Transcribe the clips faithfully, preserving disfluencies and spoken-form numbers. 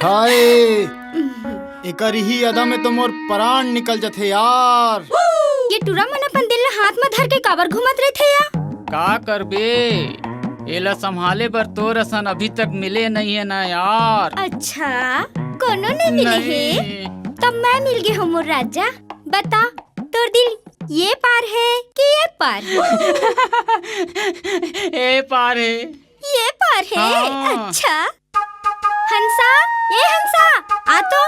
हाय, एकर ही अदा में तो मोर परान निकल जथे यार। ये टूरा मन अपन दिल ला हाथ में धर के काबर घूमत रहिथे या? का करबे, एला संभाले बर तोर असन अभी तक मिले नइ हे ना यार। अच्छा, कोनो नइ मिले हे? नहीं। तब मैं मिल गे हों मोर राजा। बता, तोर दिल ये पार हे कि ये पार हे? ए पार हे। ये पार हे? हाँ। अच्छा। हंसा, ए हंसा, आ तो।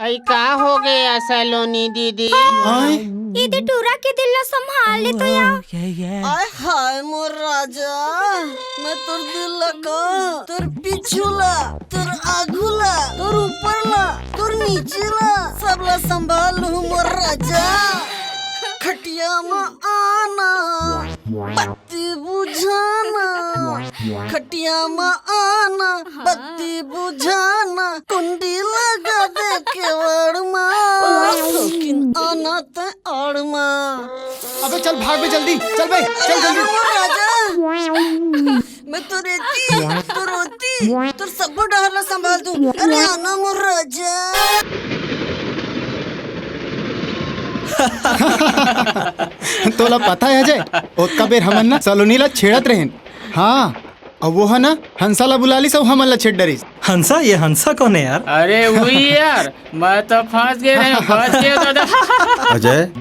अई का हो गया सलोनी दीदी? आय? ये दे टूरा के दिल ला संभाल ले तो या। आय हाय मोर राजा, मैं तोर दिल ला का, तोर पीछू ला, तोर आगू ला, तोर ऊपर ला, तोर नीचे ला, सब ला संभाल लूं मोर राजा। खटिया म आना, बत्ती बुझाना, खटिया म आना, बत्ती बुझाना, कुंडी लगा दे केवड़ म, लेकिन आना तैं आड़ म। अबे चल भाग बे जल्दी, चल बे, चल जल्दी। राजा, मैं तो रेती, तो रोती, तो सब डहर ला संभाल दूं। अरे आना मोर राजा। तोला पता हे अजय, ओतका बेर हमन ना सलोनी ला छेड़त रहेन। हाँ, अउ वो ह ना हंसा ला बुला लिस अउ हमन ला छेड़ डरिस। हंसा? ये हंसा कौन है यार? अरे वही यार, मैं तो फंस गे रहें, फंस गे दादा। अजय,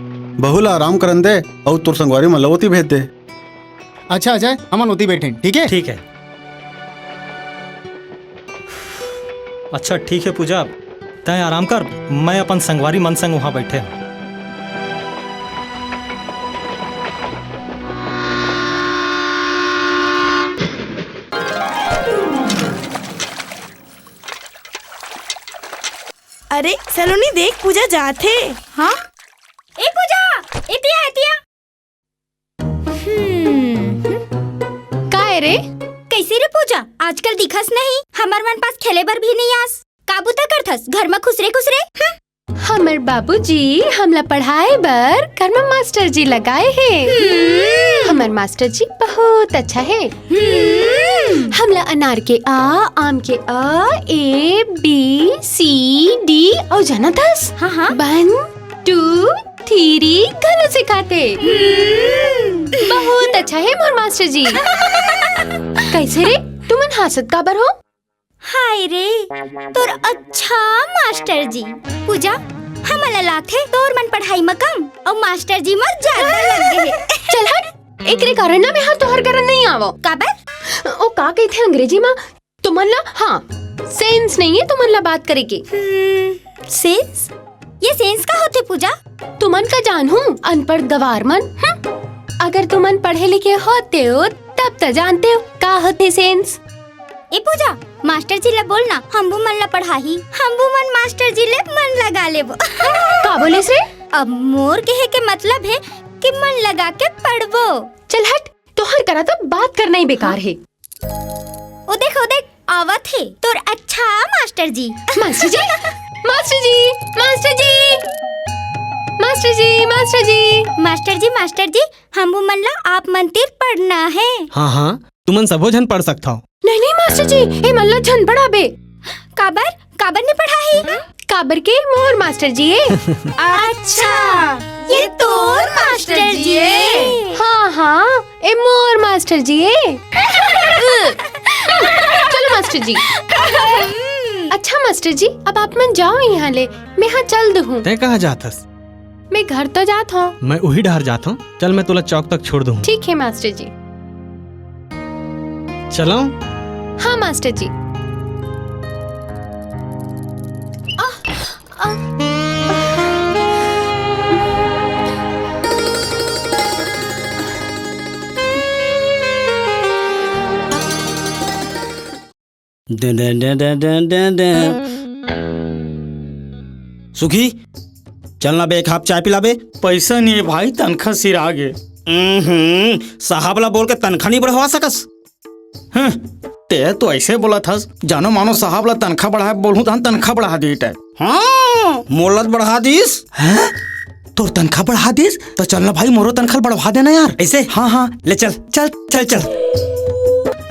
बहू ला आराम करन दे, अउ तोर संगवारी मन ला ओती भेज दे। अच्छा अजय, हमन ओती बैठेन, ठीक है? ठीक है। अच्छा ठीक है पूजा, तैं आराम कर, मैं अपन संगवारी मन संग वहाँ बैठे हूँ। अरे सलोनी देख, पूजा जात हे। हाँ? ए पूजा, एतिया, एतिया। हम्म, हम्म। का ए रे? कैसे रे पूजा? आजकल दिखस नहीं, हमर मन पास खेले बर भी नहीं आस। का बुता करथस घर म खुसरे खुसरे? हम्म। हमर बाबूजी हमला पढ़ाए बर घर म मास्टर जी लगाए हे। हम्म। हमर मास्टर जी बहुत अच्छा हे। हम्म। हमला अनार के आ, आम के अ, ए, बी, सी, डी अउ जानत हस? हाँ, हाँ। वन, टू, थ्री घलो सिखाथे। हम्म। बहुत अच्छा हे मोर मास्टर जी। कैसे रे, तुमन हांसत काबर हो? हाय रे, तोर अच्छा मास्टर जी। पूजा, हमन ला लागथे तोर मन पढ़ाई म कम अउ मास्टर जी म ज्यादा लग गे हे। चल हट, एकरे कारण ना मैं हर तोहर करा नहीं आवंव। काबर? ओ का कहिथे अंग्रेजी म, तुमन ला, हाँ, सेंस नहीं हे तुमन ला बात करे के। हम्म, सेंस? ये सेंस का होथे पूजा? तुमन का जानहू, अनपढ़ गवार मन। हम्म। अगर तुमन पढ़े लिखे होते हो, तब त जानते हो का होथे सेंस। ए पूजा, मास्टर जी ला बोल ना, हमू मन ला पढ़ाही, हमू मन मास्टर जी ले मन लगा लेबो। का बोलिस रे? अब मोर कहे के मतलब हे कि मन लगा के पढ़बो। चल हट, तोहर करा तो बात करना ही बेकार हे। ओ देख, ओ देख, आवत हे तोर अच्छा मास्टर जी। मास्टर जी, मास्टर जी, मास्टर जी, मास्टर जी, मास्टर जी, मास्टर जी, हमू मन ला आप मन तीर पढ़ना हे। हाँ, हाँ, तुमन सबो झन पढ़ सकथव। नहीं, नहीं मास्टर जी, ए मन ला झन पढ़ाबे। काबर? काबर नहीं पढ़ाही? काबर के मोर मास्टर जी ए। अच्छा, ये तोर मास्टर जी ए? हाँ, हाँ, ए मोर मास्टर जी ए। चलो मास्टर जी। अच्छा मास्टर जी, अब आप मन जाओ यहाँ ले, मैं हाँ चल दूँ। तैं कहाँ जात हस? मैं घर तो जात हूँ। मैं उही डहर जात हूँ। चल, मैं तोला चौक तक छोड़ दूँ। ठीक है मास्टर जी। चलो। हाँ मास्टर जी। आ, आ, दे, दे, दे, दे, दे, दे, दे। सुखी, चल ना बे, एक हाफ चाय पिला बे। पैसा नहीं है भाई, तनखा सिरा गे। हम्म, साहब ला बोल के तनखा नहीं बढ़वा सकस? हं, ते तो ऐसे बोलत हस, जानो मानो साहब ला तनखा बढ़ाए बोलहूं, तहन तनखा बढ़ा दी ते। हाँ, मोला त बढ़ा दिस। हैं? तोर तनखा बढ़ा दिस? तो चल ना भाई, मोरो तनखा बढ़वा देना यार। ऐसे? हाँ, हाँ, ले चल, चल, चल, चल।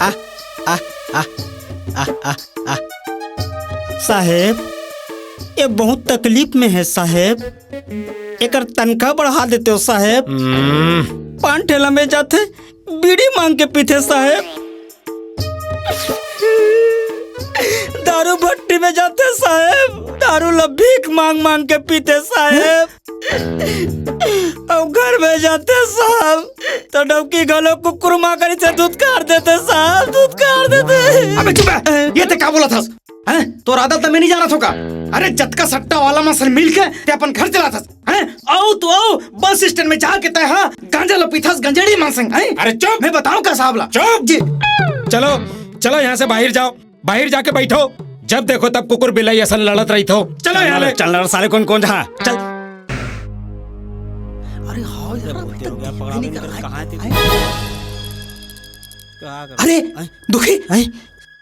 आ, आ, आ। आह, आह, आह। साहेब, ये बहुत तकलीफ में है साहेब, एकर तनखा बढ़ा देते हो साहेब। हम्म। पान ठेला में जाथे, बीड़ी मांग के पीथे साहेब। दारू भट्टी में जाथे साहेब, दारू ला भीख मांग मांग के पीथे साहेब। अउ घर में जाथे साहब, तो डौकी घलो कुकुर माकड़ी से दुत्कार देथे साहब, दुत्कार देथे। अबे चुप है, ये ते का बोलत हस? हैं? तोर आदत त मैं नहीं जानत हों का? अरे जतका सट्टा वाला मन सन मिल के ते अपन घर चलात हस, हैं? अउ तो अउ, बस स्टैंड में जाके तैं हा गांजा ल पीथस गंजेड़ी मन संग, हैं? अरे चुप! मैं बताऊं का साहब ला? चुप! जी। चलो, चलो यहाँ से बाहर जाओ। बाहर जाके बैठो, जब देखो तब कुकुर बिलाई असन लड़त रहिथो। चलो यहाँ ले। चल ना साले, कौन कौन जहाँ? चल। अरे हाँ यार, अभी तक देख भी नहीं कहाँ है। कहाँ है? अरे, दुखी,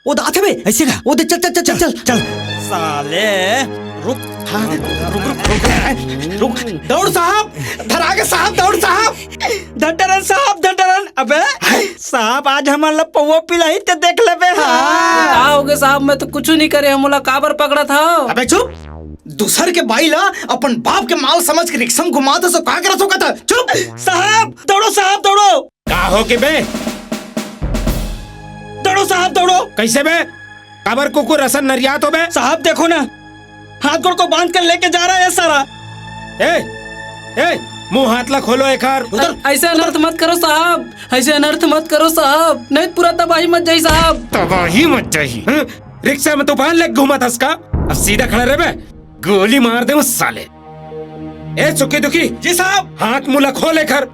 वो दात है बे। ऐसे का? वो दे, चल, चल, चल, चल, चल। चल। साले, रुक। हाँ, रुक, रुक, रुक, रुक। दौड़ साहब, धरा के साहब, दौड़ साहब। धटरन साहब, धटरन। अबे, साहब आज हमन ला पौवा पिलाही ते देख लेबे। हाँ। का होगे साहब, मैं तो कुछु नहीं करे, मोला काबर पकड़त हव? अबे चुप। दूसर के बाई ला अपन बाप के माल समझ के रिक्शा में घुमात हस, का करत हों का? चुप। साहब, दौड़ो साहब, दौड़ो। का हो के बे? दौड़ो साहब, दौड़ो। कैसे बे? काबर कुकुर असन नरियात हो बे? साहब देखो ना, हाथ गोड़ को बांध कर लेके जा रहा है सारा। ए, ए, मुंह हाथ ला खोलो एकर। उधर, ऐसे अनर्थ मत करो साहब, ऐसे अनर्थ मत करो साहब, नहीं पूरा तबाही मच जाही साहब। तबाही मच जाही, हाँ? रिक्शा में तूफान लेके घूमत हस का? अब सीधा खड़ा रह बे, गोली मार दे उस साले। ए सुखी दुखी। जी साहब। हाथ मुंह ला खोल एकर।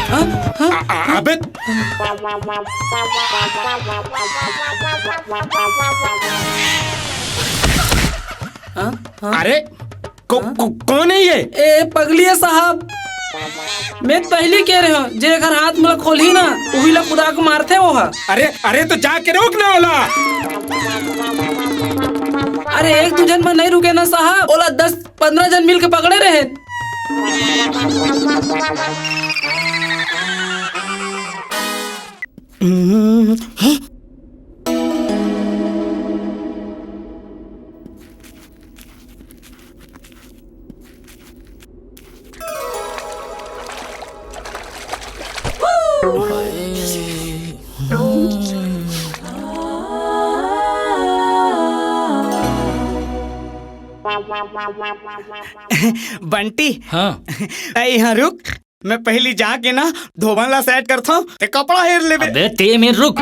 हाँ? हाँ? आ, आ, अबे। हाँ? हाँ? अरे, को-, हाँ? को-, कौन है ये? ए, पगली है साहब। मैं पहली कह रहे हूँ, जे एकर हाथ में खोलही ना, उही ला कुदा के मारथे वो हा। अरे, अरे, तो जाके रोक ना ओला। अरे, एक दू झन में नहीं रुके ना साहब, ओला दस पंद्रह झन मिल के पकड़े रहे। बंटी, हाँ। तै यहाँ रुक, मैं पहली जाके ना धोबन ला सेट करथों, ते कपड़ा हेर लेबे। अबे ते में रुक,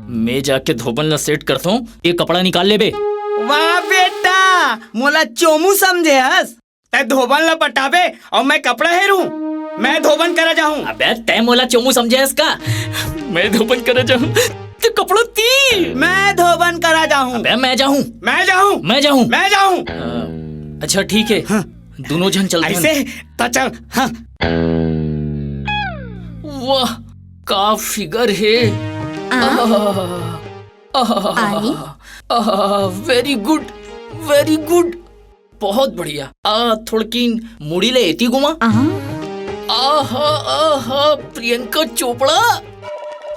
मैं जाके धोबन ला सेट करथों, ये कपड़ा निकाल लेबे। वाह बेटा, मोला चोमू समझे हस? तै धोबन ला पटाबे अउ मैं कपड़ा हेरूं? मैं धोबन करा जाहूं। अबे तै मोला चोमू समझे हस का? मैं धोबन करा जाहूं। ते कपड़ा ती। मैं धोबन करा जाहूं। अबे मैं जाहूं। मैं जाहूं। मैं जाहूं। मैं जाहूं। अ, अच्छा ठीक है। हाँ। दोनों झन चलते हैं। ऐसे? त चल। हाँ। वाह, का फिगर है। आ? आह, आह, आई? आह, very good, very good। बहुत बढ़िया। आ, थोड़किन मुड़ी ले एती घुमा। आहा। आहा, आहा, प्रियंका चोपड़ा।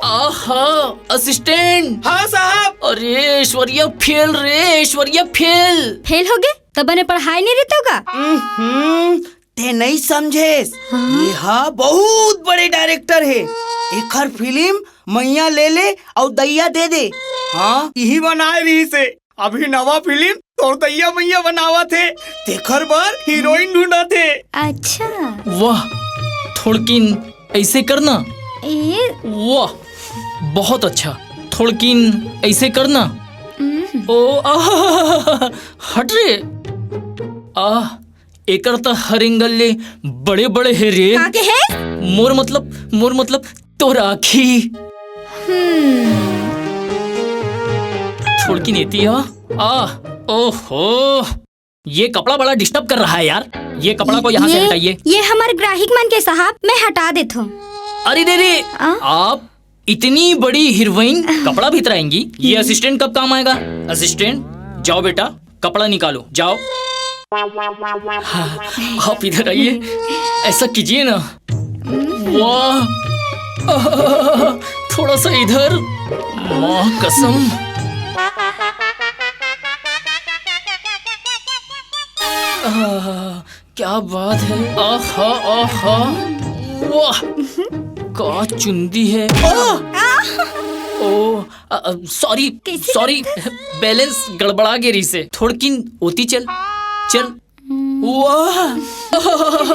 आहा, असिस्टेंट। हाँ साहब। अरे, ऐश्वर्या फेल रे, ऐश्वर्या फेल। फेल हो गे? त बने पढ़ाई नहीं रहते होगा? हम्म, ते नहीं समझेस। हाँ? ये हा बहुत बड़े डायरेक्टर है। एकर फिल्म मैया ले ले अउ दैया दे दे। हाँ, इही बनाए रही से। अभी नवा फिल्म तोर दैया मैया बनावत हे, तेखर बर हीरोइन ढूंढत हे। अच्छा। वाह, थोड़किन ऐसे करना। ए? वाह, बहुत अच्छा। थोड़किन ऐसे करना। हम्म। ओ, आह, हट रे। आह, एकर त हर एंगल ले बड़े-बड़े हे रे। का के हे? मोर मतलब, मोर मतलब तोर आँखी। हम्म। थोड़किन एती आ। आ, ओहो। ये कपड़ा बड़ा डिस्टर्ब कर रहा है यार। ये कपड़ा को यहाँ से ये, हटाइए। ये हमारे ग्राहक मन के साहब, मैं हटा देता हूँ। अरे रे रे, आ? आप इतनी बड़ी हीरोइन कपड़ा भितराएंगी? ये असिस्टेंट कब काम आएगा? असिस्टेंट, जाओ बेटा, कपड़ा निकालो, जाओ। हाँ, आप इधर आइए, ऐसा कीजिए ना। वाह, थोड़ा सा इधर। माँ कसम। आह, क्या बात है। आहा, आहा। वाह, का चुंदी है। ओ, अ, अ, सॉरी, कैसे सॉरी, बैलेंस गड़बड़ा गे रहिसे। थोड़किन ओती चल, चल। वाह।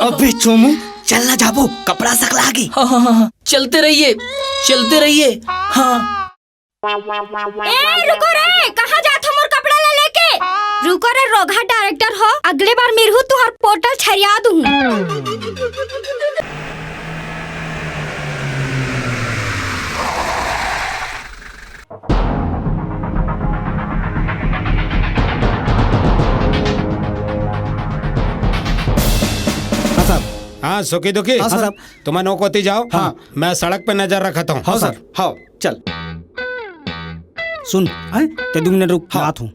अबे चोमू, चल ना जाबो, कपड़ा सकला गे। हाँ, हाँ, हाँ, हाँ। चलते रहिए, चलते रहिए। हाँ। ए, रुको रे, कहाँ जात हो मोर कपड़ा ला लेके? रुको रे, रोगहा डायरेक्टर हो, अगले बार मिरहू तुहर पोर्टल छरिया दूँ। हाँ साहब। हाँ, सुखी दुखी। हाँ साहब। तुमन ओ कोती जाओ। हाँ। मैं सड़क पे नजर रखत हूँ। हाँ सर। हाँ, चल। सुन, हैं? ते दू मिनट रुक, हाँ। बात हूँ।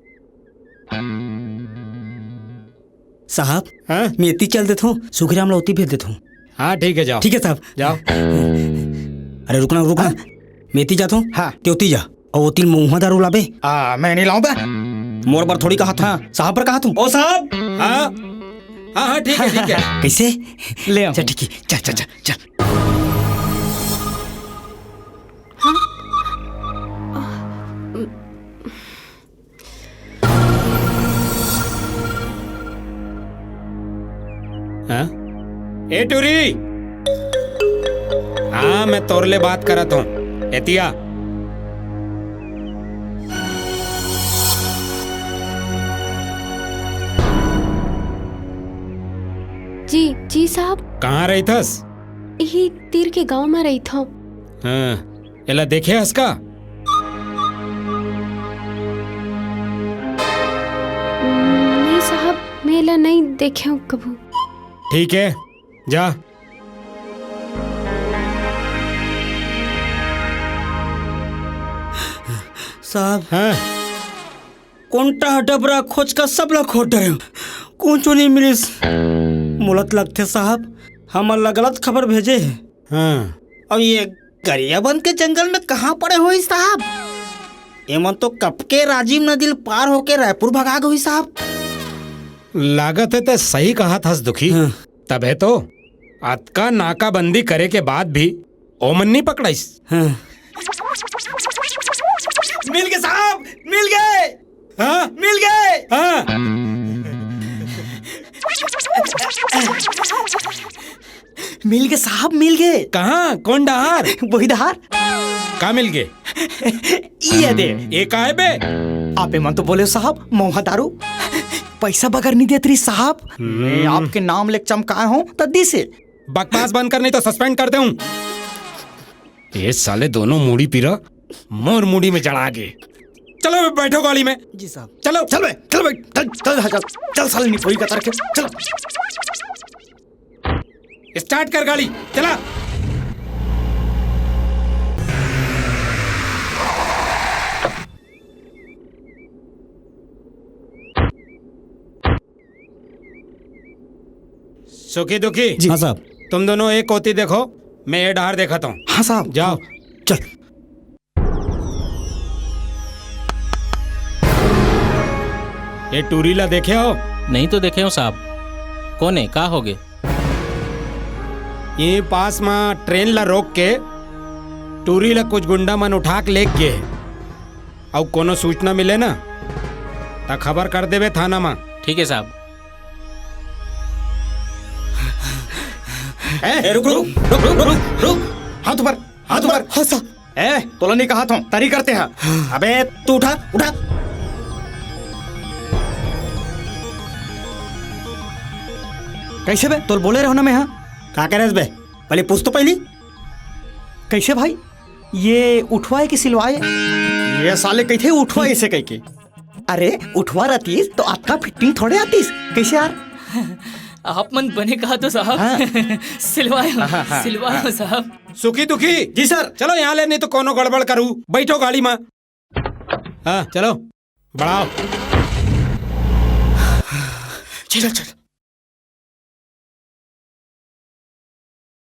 साहब, हाँ? मैं एती चल देत हूँ, सुखीराम ला ओती भेज देत हूँ। हाँ, ठीक है, जाओ। ठीक है साहब। जाओ। अरे रुकना, रुकना। हाँ? मैं एती जात हूँ, हाँ। ते ओती जा। अउ ओती महुआ दारू लाबे। आ, मैं नहीं लाऊं बे। मोर बर थोड़ी कहा था, हाँ। साहब बर कहा तू। ओ साहब। हाँ? हाँ, हाँ, ठीक है, ठीक है। कैसे? ले आओ। चल, ठीक है। चल, चल, चल, चल। हाँ? ए टूरी! हाँ, मैं तोर ले बात करत हूँ। एतिया। जी, जी साहब। कहाँ रहिथस? इही तीर के गांव में रहिथंव। हाँ, एला देखे हस का? नहीं साहब, मैं एला नहीं देखे हूँ कभू। ठीक है, जा। साहब, हाँ? कोंटा डबरा खोज का सब ला खोज डरेंव, कुछू नहीं मिलिस। मोला त लगथे साहब, हमन ला गलत खबर भेजे हे। हाँ। अब ये गरियाबंद के जंगल में कहाँ पड़े होही साहब? एमन तो कब के राजिम नदी ल पार होके रायपुर भगा गे होही साहब। लागत हे ते सही कहत हस दुखी। हाँ। तभे तो अतका नाकाबंदी करे के बाद भी ओमन नहीं पकड़ाइस। हाँ। मिल गे साहब, मिल गे। हाँ? मिल गे। हाँ। मिल गे साहब, मिल गे। कहाँ? कोन डहार? वही डहार। का मिल गे? ये दे। ये का हे बे? आप एमन तो बोले साहब, महुआ दारू। पैसा बगर नहीं देत रही साहब। हम्म। मैं आपके नाम ले चमकाए हूँ, त दिसे। बकवास बंद कर, नहीं तो सस्पेंड कर देहूँ। ये साले दोनों मुड़ी पीरा मोर मुड़ी में जड़ा गे। चलो बे, बैठो गाड़ी में। जी साहब। चलो। चल बे, चल बे, चल, चल, चल, चल, चल साले निपोई का तरह के, चलो। स्टार्ट कर गाड़ी, चला। सुखी दुखी। जी। हाँ साहब। तुम दोनों एक कोती देखो, मैं ये डहार देखत हूँ। हाँ साहब। जाओ। चल। ये टूरी ला देखे हो? नहीं तो देखे हूँ साहब। कोन हे, का होगे? ये पास मा ट्रेन ला रोक के टूरी ला कुछ गुंडा मन उठा के लेग गे। अउ कोनो सूचना मिले ना, त खबर कर देबे थाना मा। ठीक है साहब। ए, ए, रुक, रुक, रुक, रुक, रुक, रुक। हाथ ऊपर, हाथ ऊपर। हाँ, साहब। ए, तोला नहीं कहा था, तरी करते हैं। अबे, तू उठा, उठा। कैसे बे? तोल बोले रहो ना मैं, हाँ? का करे बे? पहले पूछ तो पहली। कैसे भाई? ये उठवाए कि सिलवाए? ये साले कहिथे उठवाए इसे कह के। अरे, उठवा रहतीस तो अतका फिटिंग थोड़े आतीस। कैसे यार? आप मन बने कहा तो साहब। हाँ। सिलवायो, हाँ, हाँ, सिलवायो हाँ। साहब। सुखी दुखी। जी सर। चलो यहाँ ले, नहीं तो कोनो गड़बड़ करू। बैठो गाड़ी में। हाँ, चलो। बढ़ाओ। चलो, चलो।